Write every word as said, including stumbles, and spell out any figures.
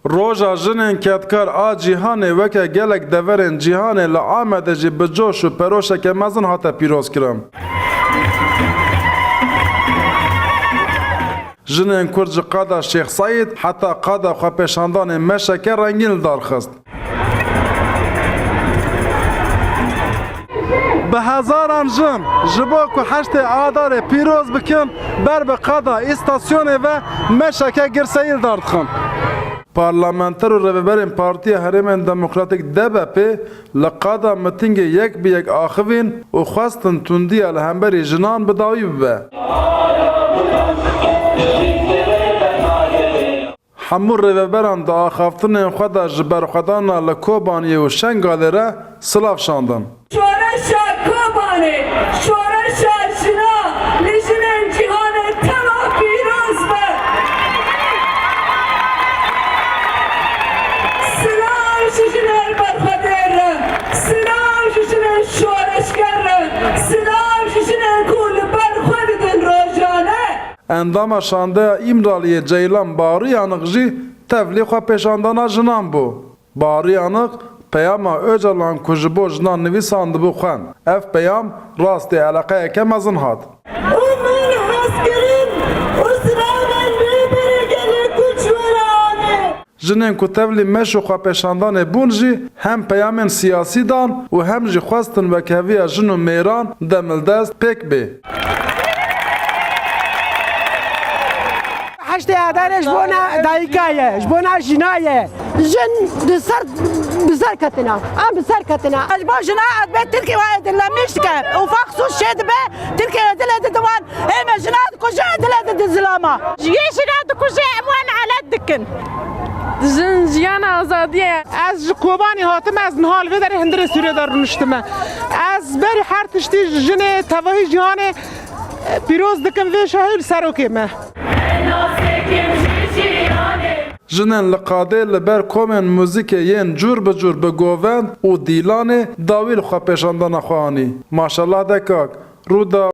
Roja Jinên Kedkar a Cîhanê weke gelek deverên cîhanê li Amedê jî bi coş û peroşeke mezin hate pîrozkirin. Jinên Kurd ji qada Şêx Seîd heta qada xwepêşandanê meşeke rengîn li dar xist. Bi hezaran jin ji bo ku heştê Adarê pîroz bikin, ber bi qada îstasyonê ve meşeke girseyî li dar dixin. Parlamenter û rêveberên Partiya Herêmên Demokratîk, D B P, li qada mitingê yek bi yek axivîn û xwestin tundiya li hemberî jinan bi dawî bibe. Hemû rêveberan di axaftinên xwe de ji berxwedana li Kobaniyê û Şengalê re silav şandin. Şoreşa Kobanê, şoreşa jina li jinên cîhanê tema pîroz be. Silav ji jinên berxwedêr re, silav ji jinên şoreşger re, silav ji jinên ku li ber xwe didin rojane. Endama şandeya Îmraliyê Ceylan Baruyanık jî tevlî xwepêşandana jinan bû. Baruyanık peyama Ocalan ku ji bo jinan nivîsandibû xwend. Ev peyam rastî eleqeyeke mezin hat. Û min hezkirin û silavên wî berê gelê Kurd ji we re anî. Jinên ku tevlî meş û xwepêşandanê bûn jî hem peyamên siyasî dan û hem jî xwestin wekheviya jin û mêran demildest pêk bê. Heştê Adarê ji bona dayika ye, ji bona jina ye. Jin di ser, bi ser ketina. Em bi ser ketina. Ji bo jina ez bê Tirkî wa êdî lemiş dike. Ufak suç çê dibe, Tirkî êdî lê didin wan. Ê me jina dikuje, êdî lê didin zilama. Yê jina dikuje, em wan elet dikin. Jin jiyana azadiyê ye. Ez ji Kobanê hatim, ez niha li vê derê hundirê Sûriyê de rûniştime. Ez berî her tiştî jinê tevahî cîhanê, e, pîroz dikim vê şahî li serokê me. Jinên li qadê li ber komên muzîkê yên cûr bi cûr bi govend û dîlanê dawî li xwepêşandana xwe anî. Maşallah de kak. Rûda.